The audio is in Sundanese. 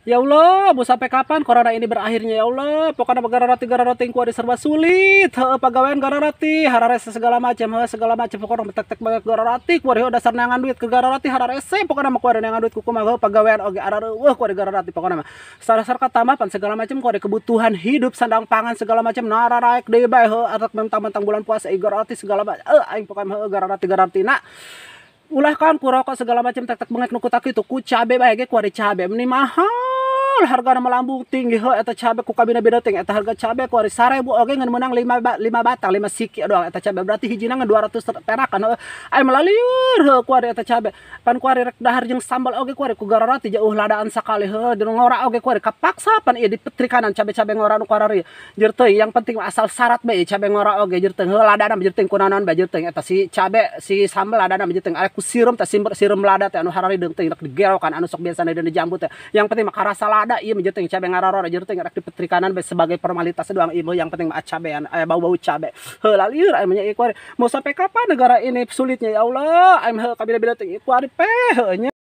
Ya Allah, mau sampai kapan corona ini berakhirnya, ya Allah? Pokoknya gararati gararati ku serba sulit. Heuh, pagawean gararati, hararese segala macam, heuh, segala macam pokoknya tek tek banget gararati ku dasar neangan duit ke gararati hararese pokoknya mah ku neangan duit ku kumaha, heuh, pagawean oge arareuweuh ku gararati pokoknya mah. Sarasar tambah pan segala macam ku kebutuhan hidup, sandang pangan segala macam nararaek deui bae, heuh, atak mentang-mentang bulan puasa gararati segala macam. Heuh, aing pokoknya heuh gararati gararati na. Ulah kan ku rokok segala macam tek tek bengek nu kitu, ku cabe bae ge ku cabe meni mahal, hargana melambung tinggi, heuh. Eta cabe ku kabina beda ting eta harga cabe ku ari 1000 oge ngan meunang 5 5 batang, 5 siki doang eta cabe, berarti hijina ngan 200 perak kan, heuh. Aya melalieur, heuh, ku ari eta cabe. Pan ku ari rek dahar jeung sambal oge ku ari ku gararati jauh ladaan sakali, heuh. Di ngora oge ku ari kapaksa pan ieu dipetrikanan cabe-cabe ngora nu kuari jeur teuing, yang penting asal syarat bae cabe ngora oge jeur teuing, heuh, ladana jeur teuing kunaon bae jeur teuing eta si cabe si sambal ladana jeur teuing arek ku sireum teh sireum lada teh anu hararideung teuing rek digerokan anu sok biasana di jambu teh, yang penting mah karasa lada ieu mah teuing cabe ngararora jeur teuing rek dipetrikanan bae sebagai formalitas doang ieu, yang penting mah cabean aya bau-bau cabe, heuh. Lalieur aya mah nya ieu, mau sampai kapan negara ini sulitnya, ya Allah? Aing heuh kabila-bila teuing ieu kuari peh, heuh nya.